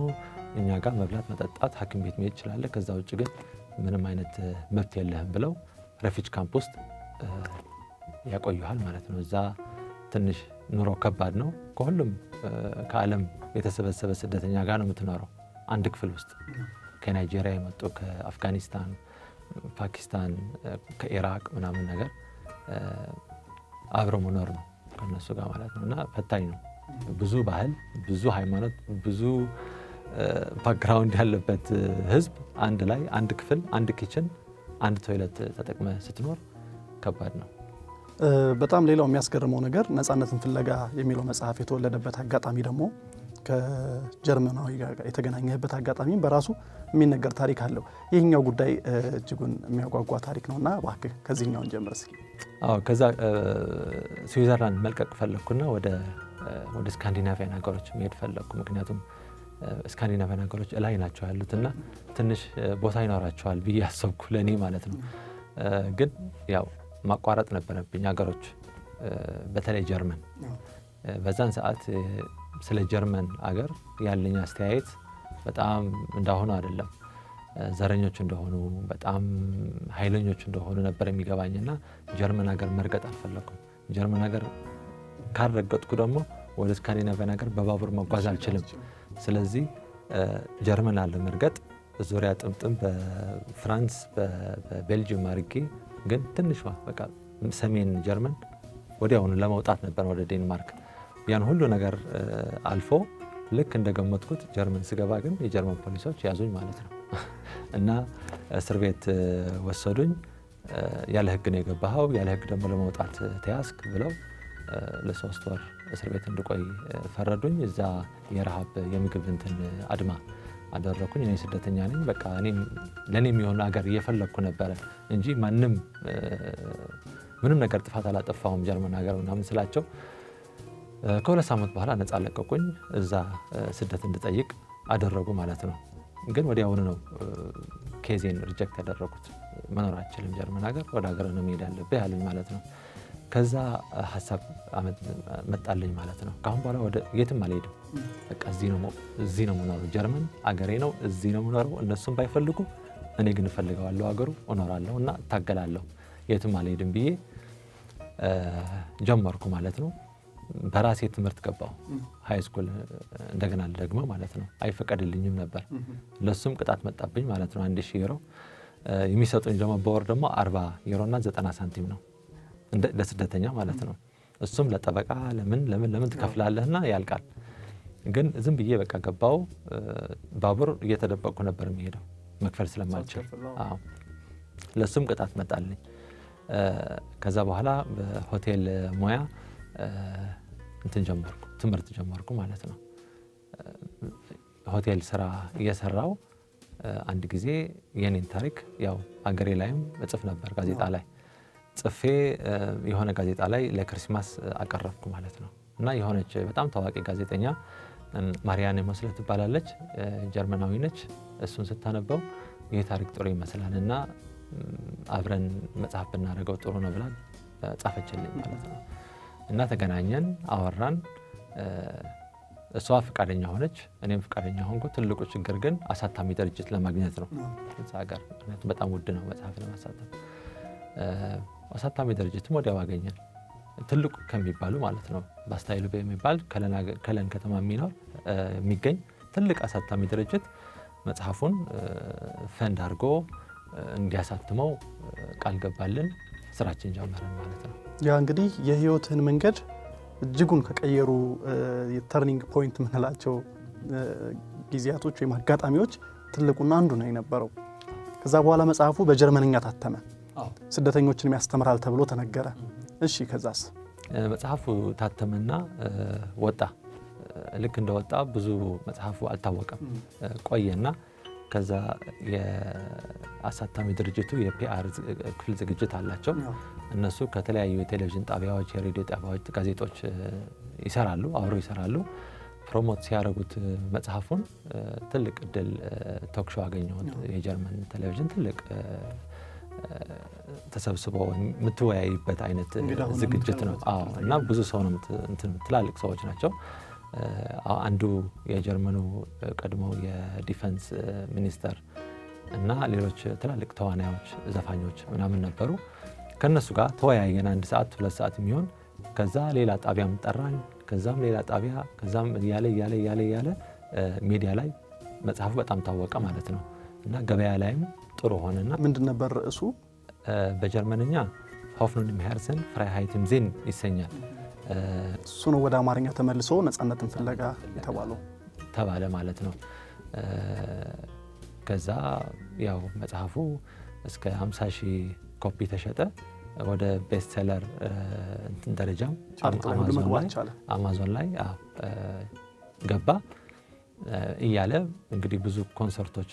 እኛ ጋር መብላት፣ መጠጣት፣ ሐኪም ቤት መሄድ ትችላለህ። ከዛ ውጭ ግን ምንም አይነት መብት የለህም ብለው refugee camp ውስጥ ያቆዩሃል ማለት ነው። እዛ ትንሽ ኑሮ ከባድ ነው። ከሁሉም ከዓለም የተሰበሰበ ስደተኛ ጋር ነው የምትኖረው አንድ ክፍል ውስጥ። ከናይጄሪያ የመጡ፣ ከአፍጋኒስታን፣ ፓኪስታን፣ ከኢራቅ ምናምን ነገር አብሮ መኖር ነው ከነሱ ጋር ማለት ነው። እና ፈታኝ ነው። ብዙ ባህል፣ ብዙ ሃይማኖት፣ ብዙ background ያለበት ህዝብ አንድ ላይ አንድ ክፍል፣ አንድ kitchen፣ አንድ toilet ተጠቅመ ስትኖር ከባድ ነው። በጣም ሌላው የሚያስገርመው ነገር ነፃነትን ፍለጋ የሚለው መጽሐፍ የተወለደበት አጋጣሚ ደግሞ ከጀርመናዊ ጋር የተገናኘበት አጋጣሚ በራሱ የሚነገር ታሪክ አለው። ይህኛው ጉዳይ እጅጉን የሚያጓጓ ታሪክ ነውና እባክህ ከዚህኛውን ጀምር እስኪ። አዎ፣ ከዛ ስዊዘርላንድ መልቀቅ ፈለግኩና ወደ ስካንዲናቪያን ሀገሮች መሄድ ፈለግኩ። ምክንያቱም ስካንዲናቪያን ሀገሮች እላይ ናቸው ያሉትና ትንሽ ቦታ ይኖራቸዋል ብዬ አሰብኩ፣ ለእኔ ማለት ነው። ግን ያው ማቋረጥ ነበረብኝ ሀገሮች፣ በተለይ ጀርመን። በዛን ሰዓት ስለ ጀርመን አገር ያለኝ አስተያየት በጣም እንዳሁኑ አይደለም። ዘረኞች እንደሆኑ፣ በጣም ኃይለኞች እንደሆኑ ነበር የሚገባኝና ጀርመን ሀገር መርገጥ አልፈለኩም። ጀርመን ሀገር ካልረገጥኩ ደግሞ ወደ ስካንዲናቪያን ሀገር በባቡር መጓዝ አልችልም። ስለዚህ ጀርመን አለመርገጥ ዙሪያ ጥምጥም በፍራንስ በቤልጅየም አድርጌ ግን ትንሿ በቃ ሰሜን ጀርመን ወዲያውኑ ለመውጣት ነበር ወደ ዴንማርክ። ያን ሁሉ ነገር አልፎ ልክ እንደገመትኩት ጀርመን ስገባ ግን የጀርመን ፖሊሶች ያዙኝ ማለት ነው እና እስር ቤት ወሰዱኝ። ያለ ሕግ ነው የገባኸው፣ ያለ ሕግ ደግሞ ለመውጣት ተያዝክ ብለው ለ3 ወር እስር ቤት እንድቆይ ፈረዱኝ። እዛ የረሃብ የምግብ እንትን አድማ አደረኩኝ። እኔ ስደተኛ ነኝ፣ በቃ ለእኔ የሚሆን ሀገር እየፈለግኩ ነበረ እንጂ ማንም ምንም ነገር ጥፋት አላጠፋሁም ጀርመን ሀገር ምናምን ስላቸው ከ2 ሳምንት በኋላ ነፃ ለቀቁኝ። እዛ ስደት እንድጠይቅ አደረጉ ማለት ነው። ግን ወዲያውኑ ነው case ኤን reject ያደረጉት። መኖር አልችልም ጀርመን ሀገር፣ ወደ ሀገር ነው መሄድ ያለብህ ያሉኝ ማለት ነው። ከዛ ሀሳብ መጣልኝ ማለት ነው። ከአሁን በኋላ ወደ የትም አልሄድም፣ በቃ እዚህ ነው የምኖረው፣ ጀርመን አገሬ ነው፣ እዚህ ነው የምኖረው። እነሱም ባይፈልጉ እኔ ግን እፈልገዋለሁ፣ አገሩ እኖራለሁ እና እታገላለሁ፣ የትም አልሄድም ብዬ ጀመርኩ ማለት ነው። በራሴ ትምህርት ገባሁ፣ high school እንደገና ደግሞ ማለት ነው። አይፈቀድልኝም ነበር፣ ለሱም ቅጣት መጣብኝ ማለት ነው። 1000 ዩሮ የሚሰጡኝ ደግሞ በወር ደግሞ 40 ዩሮ እና 90 ሳንቲም ነው ለስደተኛ ማለት ነው። እሱም ለጠበቃ ለምን ለምን ለምን ትከፍላለህና ያልቃል። ግን ዝም ብዬ በቃ ገባው። ባቡር እየተደበቅኩ ነበር የሚሄደው መክፈል ስለማልችል። አዎ ለሱም ቅጣት መጣልኝ። ከዛ በኋላ በሆቴል ሙያ እንትን ጀመርኩ፣ ትምህርት ጀመርኩ ማለት ነው። ሆቴል ስራ እየሰራው አንድ ጊዜ የኔን ታሪክ ያው አገሬ ላይም እጽፍ ነበር፣ ጋዜጣ ላይ ጽፌ የሆነ ጋዜጣ ላይ ለ Christmas አቀረብኩ ማለት ነው። እና የሆነች በጣም ታዋቂ ጋዜጠኛ ማሪያኔ ሞስለ ትባላለች፣ ጀርመናዊ ነች። እሱን ስታነበው ይህ ታሪክ ጥሩ ይመስላል እና አብረን መጽሐፍ ብናደርገው ጥሩ ነው ብላ ጻፈችልኝ ማለት ነው። እና ተገናኘን፣ አወራን። እሷ ፈቃደኛ ሆነች፣ እኔም ፈቃደኛ ሆንኩ። ትልቁ ችግር ግን አሳታሚ ድርጅት ለማግኘት ነው እዛ ሀገር፣ ምክንያቱም በጣም ውድ ነው መጽሐፍ ለማሳተም። አሳታሚ ድርጅትም ወዲያው አገኘን፣ ትልቁ ከሚባሉ ማለት ነው። ባስታይሉ የሚባል ከለን ከተማ የሚኖር የሚገኝ ትልቅ አሳታሚ ድርጅት መጽሐፉን ፈንድ አድርጎ እንዲያሳትመው ቃል ገባልን። ስራችን ጀመረን ማለት ነው። ያ እንግዲህ የህይወትህን መንገድ እጅጉን ከቀየሩ የ turning point የምንላቸው ጊዜያቶች ወይም አጋጣሚዎች ትልቁና አንዱ ነው የነበረው። ከዛ በኋላ መጽሐፉ በጀርመንኛ ታተመ፣ ስደተኞችን ያስተምራል ተብሎ ተነገረ። እሺ ከዛስ? መጽሐፉ ታተመና ወጣ። ልክ እንደወጣ ብዙ መጽሐፉ አልታወቀም ቆየና ከዛ የአሳታሚ ድርጅቱ የ PR ክፍል ዝግጅት አላቸው። እነሱ ከተለያዩ የቴሌቪዥን ጣቢያዎች፣ የሬዲዮ ጣቢያዎች፣ ጋዜጦች ይሰራሉ፣ አብረው ይሰራሉ። promote ሲያደርጉት መጽሐፉን ትልቅ እድል talk show አገኘሁት። የጀርመን ቴሌቪዥን ትልቅ ተሰብስቦ የምትወያይበት አይነት ዝግጅት ነው። አዎ እና ብዙ ሰው ነው፣ ትላልቅ ሰዎች ናቸው። አንዱ የጀርመኑ ቀድሞ የ defense ሚኒስተር እና ሌሎች ትላልቅ ተዋናዮች፣ ዘፋኞች ምናምን ነበሩ። ከነሱ ጋር ተወያየን 1 ሰዓት 2 ሰዓት የሚሆን። ከዛ ሌላ ጣቢያም ጠራኝ፣ ከዛም ሌላ ጣቢያ፣ ከዛም እያለ እያለ እያለ እያለ ሚዲያ ላይ መጽሐፉ በጣም ታወቀ ማለት ነው። እና ገበያ ላይም ጥሩ ሆነና ምንድን ነበር ርዕሱ? በጀርመንኛ Hoffnung im Herzen, Freiheit im Sinn ይሰኛል። እሱ ነው ወደ አማርኛ ተመልሶ ነፃነትን ፍለጋ የተባለው ተባለ ማለት ነው። ከዛ ያው መጽሐፉ እስከ 50,000 ኮፒ ተሸጠ። ወደ best seller እንትን ደረጃም አማዞን ላይ ገባ እያለ እንግዲህ ብዙ ኮንሰርቶች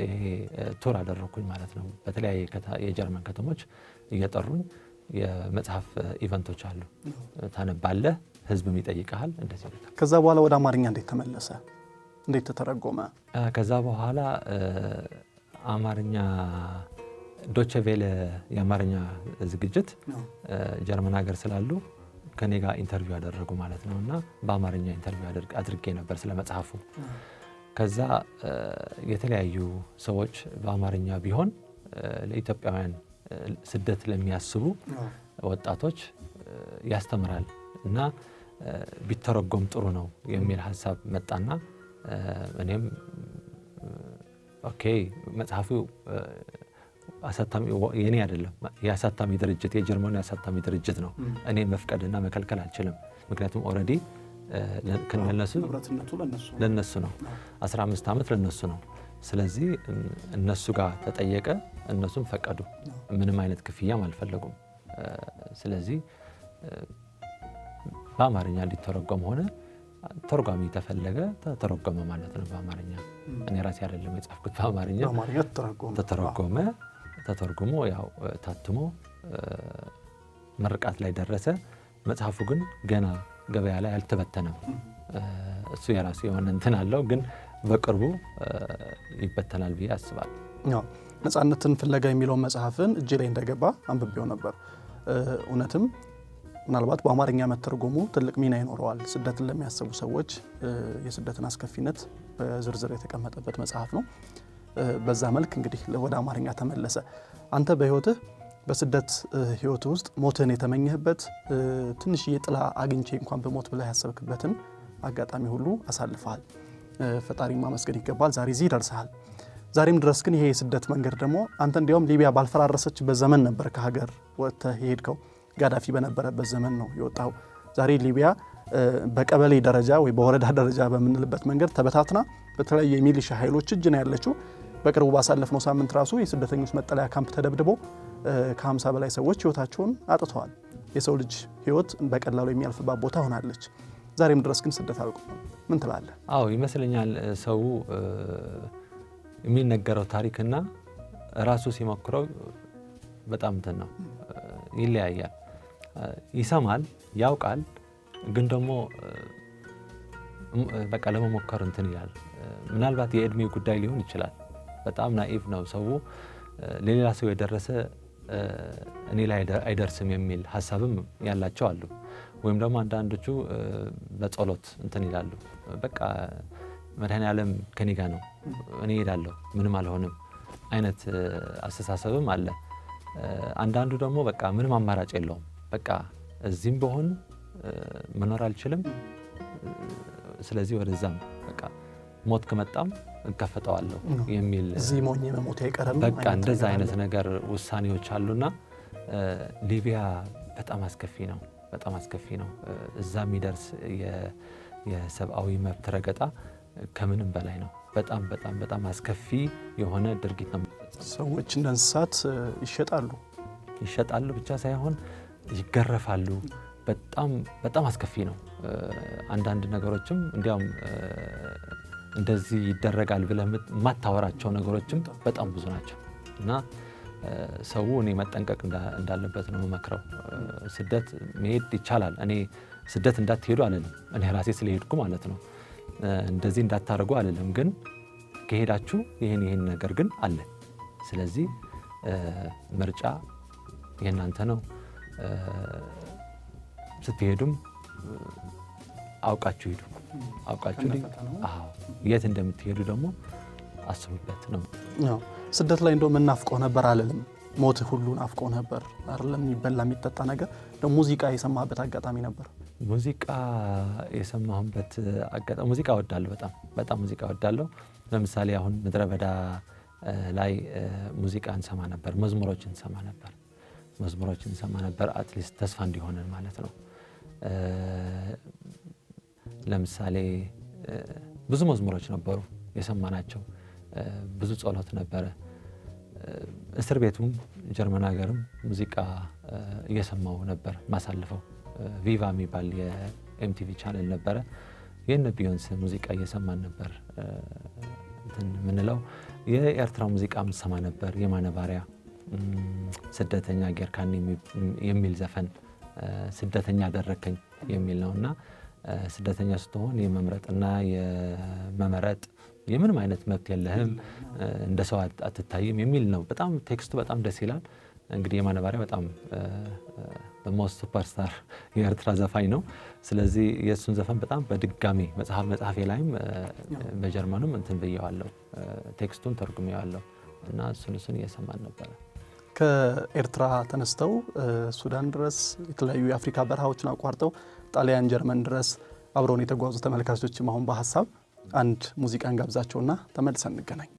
ይሄ tour አደረኩኝ ማለት ነው። በተለያየ የጀርመን ከተሞች እየጠሩኝ የመጽሐፍ event ኦች አሉ፣ ታነባለህ፣ ህዝብም ይጠይቅሃል። እንደዚህ ነገር። ከዛ በኋላ ወደ አማርኛ እንዴት ተመለሰ? እንዴት ተተረጎመ? ከዛ በኋላ አማርኛ ዶቼ ቬለ የአማርኛ ዝግጅት ጀርመን ሀገር ስላሉ ከኔ ጋር interview አደረጉ ማለት ነው። እና በአማርኛ interview አድርጌ ነበር ስለ መጽሐፉ። ከዛ የተለያዩ ሰዎች በአማርኛ ቢሆን ለኢትዮጵያውያን ስደት ለሚያስቡ ወጣቶች ያስተምራል እና ቢተረጎም ጥሩ ነው የሚል ሀሳብ መጣና እኔም okay መጽሐፉ አሳታሚ የኔ አይደለም፣ የአሳታሚ ድርጅት የጀርመኑ የአሳታሚ ድርጅት ነው። እኔ መፍቀድና መከልከል አልችልም። ምክንያቱም already ለነሱ ነው፣ 15 ዓመት ለነሱ ነው። ስለዚህ እነሱ ጋር ተጠየቀ፣ እነሱም ፈቀዱ። ምንም አይነት ክፍያም አልፈለጉም። ስለዚህ በአማርኛ እንዲተረጎም ሆነ። ተርጓሚ ተፈለገ፣ ተተረጎመ ማለት ነው በአማርኛ። እኔ ራሴ አይደለም የጻፍኩት፣ በአማርኛ ተተረጎመ። ተተርጉሞ ያው ታትሞ ምርቃት ላይ ደረሰ። መጽሐፉ ግን ገና ገበያ ላይ አልተበተነም። እሱ የራሱ የሆነ እንትን አለው፣ ግን በቅርቡ ይበተናል ብዬ አስባለሁ። ነጻነትን ፍለጋ የሚለውን መጽሐፍን እጄ ላይ እንደገባ አንብቤው ነበር። እውነትም ምናልባት በአማርኛ መተርጎሙ ትልቅ ሚና ይኖረዋል። ስደትን ለሚያስቡ ሰዎች የስደትን አስከፊነት በዝርዝር የተቀመጠበት መጽሐፍ ነው። በዛ መልክ እንግዲህ ወደ አማርኛ ተመለሰ። አንተ በህይወትህ በስደት ህይወት ውስጥ ሞትህን የተመኘህበት፣ ትንሽዬ ጥላ አግኝቼ እንኳን በሞት ብለህ ያሰብክበትን አጋጣሚ ሁሉ አሳልፈሃል። ፈጣሪ ማመስገን ይገባል። ዛሬ እዚህ ደርሰሃል። ዛሬም ድረስ ግን ይሄ የስደት መንገድ ደግሞ አንተ እንዲያውም ሊቢያ ባልፈራረሰችበት ዘመን ነበር ከሀገር ወጥተህ የሄድከው። ጋዳፊ በነበረበት ዘመን ነው የወጣው። ዛሬ ሊቢያ በቀበሌ ደረጃ ወይ በወረዳ ደረጃ በምንልበት መንገድ ተበታትና በተለያዩ የሚሊሻ ኃይሎች እጅ ነው ያለችው። በቅርቡ ባሳለፍነው ሳምንት ራሱ የስደተኞች መጠለያ ካምፕ ተደብድቦ ከ50 በላይ ሰዎች ህይወታቸውን አጥተዋል። የሰው ልጅ ህይወት በቀላሉ የሚያልፍባት ቦታ ሆናለች። ዛሬም ድረስ ግን ስደት አልቆመም። ምን ትላለህ? አዎ ይመስለኛል ሰው የሚነገረው ታሪክና ራሱ ሲሞክረው በጣም እንትን ነው፣ ይለያያል። ይሰማል፣ ያውቃል፣ ግን ደግሞ በቃ ለመሞከር እንትን ይላል። ምናልባት የእድሜ ጉዳይ ሊሆን ይችላል። በጣም naive ነው ሰው። ለሌላ ሰው የደረሰ እኔ ላይ አይደርስም የሚል ሀሳብም ያላቸው አሉ። ወይም ደግሞ አንዳንዶቹ በጸሎት እንትን ይላሉ። በቃ መድኃኔዓለም ከኔ ጋር ነው፣ እኔ እሄዳለሁ፣ ምንም አልሆንም አይነት አስተሳሰብም አለ። አንዳንዱ ደግሞ በቃ ምንም አማራጭ የለውም፣ በቃ እዚህም በሆን መኖር አልችልም፣ ስለዚህ ወደዛም በቃ ሞት ከመጣም እጋፈጠዋለሁ የሚል እዚህ ሞኝ መሞት አይቀርም በቃ እንደዛ አይነት ነገር ውሳኔዎች አሉና ሊቢያ በጣም አስከፊ ነው። በጣም አስከፊ ነው። እዛ የሚደርስ የሰብአዊ መብት ረገጣ ከምንም በላይ ነው። በጣም በጣም በጣም አስከፊ የሆነ ድርጊት ነው። ሰዎች እንደ እንስሳት ይሸጣሉ። ይሸጣሉ ብቻ ሳይሆን ይገረፋሉ። በጣም በጣም አስከፊ ነው። አንዳንድ ነገሮችም እንዲያውም እንደዚህ ይደረጋል ብለህ የማታወራቸው ነገሮችም በጣም ብዙ ናቸው እና ሰው እኔ መጠንቀቅ እንዳለበት ነው የምመክረው። ስደት መሄድ ይቻላል። እኔ ስደት እንዳትሄዱ አልልም። እኔ ራሴ ስለሄድኩ ማለት ነው። እንደዚህ እንዳታደርጉ አልልም። ግን ከሄዳችሁ ይህን ይህን ነገር ግን አለ። ስለዚህ ምርጫ የእናንተ ነው። ስትሄዱም አውቃችሁ ሂዱ። አውቃችሁ አዎ፣ የት እንደምትሄዱ ደግሞ አስቡበት ነው። ስደት ላይ እንደው መናፍቆ ነበር አልልም። ሞት ሁሉ ናፍቆ ነበር አይደለም። የሚበላ የሚጠጣ ነገር ደግሞ ሙዚቃ የሰማህበት አጋጣሚ ነበር? ሙዚቃ የሰማሁበት አጋጣሚ፣ ሙዚቃ እወዳለሁ። በጣም በጣም ሙዚቃ እወዳለሁ። ለምሳሌ አሁን ምድረ በዳ ላይ ሙዚቃ እንሰማ ነበር፣ መዝሙሮች እንሰማ ነበር፣ መዝሙሮች እንሰማ ነበር። At least ተስፋ እንዲሆነን ማለት ነው። ለምሳሌ ብዙ መዝሙሮች ነበሩ የሰማናቸው፣ ብዙ ጸሎት ነበረ። እስር ቤቱም ጀርመን ሀገርም ሙዚቃ እየሰማው ነበር ማሳልፈው። ቪቫ የሚባል የ MTV channel ነበረ። የነ ቢዮንስ ሙዚቃ እየሰማን ነበር እንትን የምንለው። የኤርትራ ሙዚቃ ምሰማ ነበር። የማነ ባሪያ ስደተኛ ጌርካኒ የሚል ዘፈን፣ ስደተኛ አደረከኝ የሚል ነው እና ስደተኛ ስትሆን የመምረጥና የመመረጥ የምንም አይነት መብት የለህም፣ እንደ ሰው አትታይም የሚል ነው። በጣም text ኡ በጣም ደስ ይላል። እንግዲህ የማነ ባሪያ በጣም most superstar የኤርትራ ዘፋኝ ነው። ስለዚህ የእሱን ዘፈን በጣም በድጋሚ መጽሐፌ ላይም በጀርመኑም እንትን ብየዋለሁ፣ text ኡን ተርጉሜዋለሁ እና እሱን እየሰማን ነበረ። ከኤርትራ ተነስተው ሱዳን ድረስ የተለያዩ የአፍሪካ በረሃዎችን አቋርጠው ጣሊያን፣ ጀርመን ድረስ አብረውን የተጓዙ ተመልካቾችም አሁን በሀሳብ አንድ ሙዚቃን ጋብዛቸውና ተመልሰን እንገናኝ።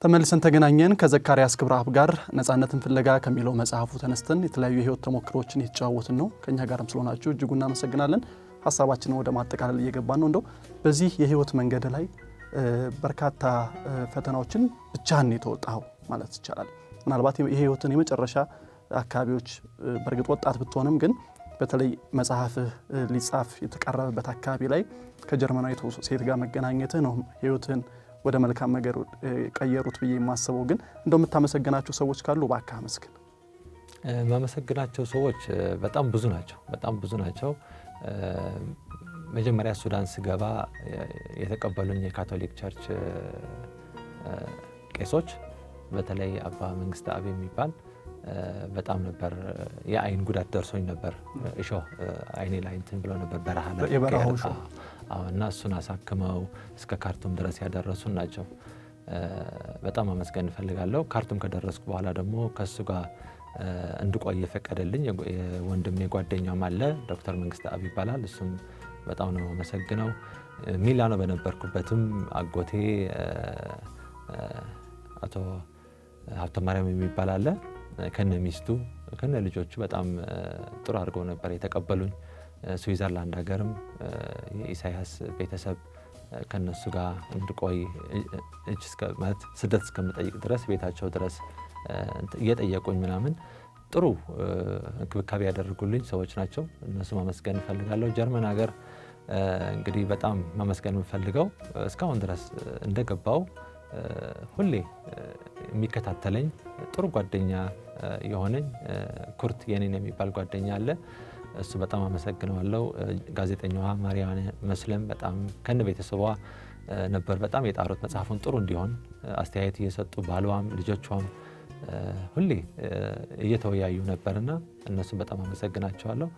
ተመልሰን ተገናኘን ከዘካርያስ ክብረአብ ጋር ነጻነትን ፍለጋ ከሚለው መጽሐፉ ተነስተን የተለያዩ የህይወት ተሞክሮዎችን የተጨዋወትን ነው። ከኛ ጋርም ስለሆናችሁ እጅጉ እናመሰግናለን። ሀሳባችንን ወደ ማጠቃለል እየገባን ነው። እንደው በዚህ የህይወት መንገድ ላይ በርካታ ፈተናዎችን ብቻህን የተወጣኸው ማለት ይቻላል። ምናልባት የህይወትን የመጨረሻ አካባቢዎች በእርግጥ ወጣት ብትሆንም ግን በተለይ መጽሐፍህ ሊጻፍ የተቃረበበት አካባቢ ላይ ከጀርመናዊት ሴት ጋር መገናኘትህ ነው ህይወትህን ወደ መልካም ነገር ቀየሩት ብዬ የማስበው። ግን እንደው የምታመሰግናቸው ሰዎች ካሉ እባክህ አመስግን። የማመሰግናቸው ሰዎች በጣም ብዙ ናቸው፣ በጣም ብዙ ናቸው። መጀመሪያ ሱዳን ስገባ የተቀበሉኝ የካቶሊክ church ቄሶች፣ በተለይ አባ መንግስተ አብ የሚባል በጣም ነበር። የአይን ጉዳት ደርሶኝ ነበር። እሾህ አይኔ ላይ እንትን ብሎ ነበር፣ በረሃ ላይ። የበረሃው እሾህ። እና እሱን አሳክመው እስከ ካርቱም ድረስ ያደረሱን ናቸው። በጣም ማመስገን እፈልጋለሁ። ካርቱም ከደረስኩ በኋላ ደግሞ ከእሱ ጋር እንድቆይ የፈቀደልኝ የወንድሜ ጓደኛም አለ፣ ዶክተር መንግስተ አብ ይባላል። እሱም በጣም ነው የማመሰግነው። ሚላኖ በነበርኩበትም አጎቴ አቶ ሀብተ ማርያም የሚባል አለ፣ ከነ ሚስቱ ከነ ልጆቹ በጣም ጥሩ አድርገው ነበር የተቀበሉኝ። ስዊዘርላንድ ሀገርም የኢሳያስ ቤተሰብ ከነሱ ጋር እንድቆይ እጅ ማለት ስደት እስከምጠይቅ ድረስ ቤታቸው ድረስ እየጠየቁኝ ምናምን ጥሩ እንክብካቤ ያደረጉልኝ ሰዎች ናቸው። እነሱ ማመስገን እፈልጋለሁ። ጀርመን ሀገር እንግዲህ በጣም ማመስገን የምፈልገው እስካሁን ድረስ እንደገባው ሁሌ የሚከታተለኝ ጥሩ ጓደኛ የሆነኝ ኩርት የኔን የሚባል ጓደኛ አለ። እሱ በጣም አመሰግነዋለሁ። ጋዜጠኛዋ ማሪያነ መስለም በጣም ከነ ቤተሰቧ ነበር በጣም የጣሩት መጽሐፉን ጥሩ እንዲሆን አስተያየት እየሰጡ፣ ባሏም ልጆቿም ሁሌ እየተወያዩ ነበርና እነሱን በጣም አመሰግናቸዋለሁ።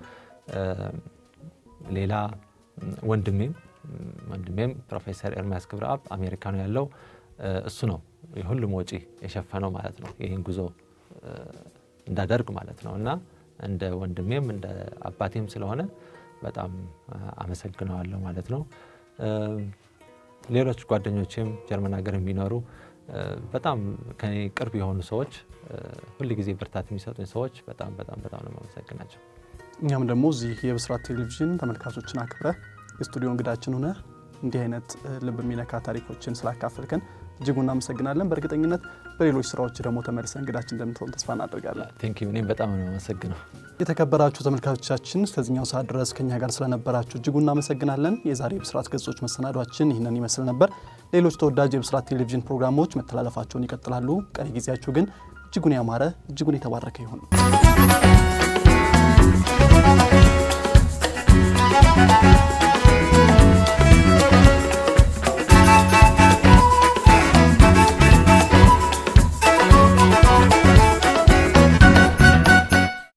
ሌላ ወንድሜም ፕሮፌሰር ኤርሚያስ ክብረአብ አሜሪካ ነው ያለው። እሱ ነው የሁሉም ወጪ የሸፈነው ማለት ነው፣ ይህን ጉዞ እንዳደርግ ማለት ነው። እና እንደ ወንድሜም እንደ አባቴም ስለሆነ በጣም አመሰግነዋለሁ ማለት ነው። ሌሎች ጓደኞቼም ጀርመን ሀገር የሚኖሩ በጣም ከኔ ቅርብ የሆኑ ሰዎች፣ ሁል ጊዜ ብርታት የሚሰጡኝ ሰዎች በጣም በጣም በጣም ነው የማመሰግናቸው። እኛም ደግሞ እዚህ የብስራት ቴሌቪዥን ተመልካቾችን አክብረህ የስቱዲዮ እንግዳችን ሆነ እንዲህ አይነት ልብ የሚነካ ታሪኮችን ስላካፈልከን እጅጉን እናመሰግናለን። በእርግጠኝነት በሌሎች ስራዎች ደግሞ ተመልሰህ እንግዳችን እንደምትሆን ተስፋ እናደርጋለን። Thank you፣ እኔም በጣም ነው የማመሰግነው። የተከበራችሁ ተመልካቾቻችን፣ እስከዚህኛው ሰዓት ድረስ ከኛ ጋር ስለነበራችሁ እጅጉን እናመሰግናለን። የዛሬ የብስራት ገጾች መሰናዷችን ይህንን ይመስል ነበር። ሌሎች ተወዳጅ የብስራት ቴሌቪዥን ፕሮግራሞች መተላለፋቸውን ይቀጥላሉ። ቀሪ ጊዜያችሁ ግን እጅጉን ያማረ፣ እጅጉን የተባረከ ይሁን።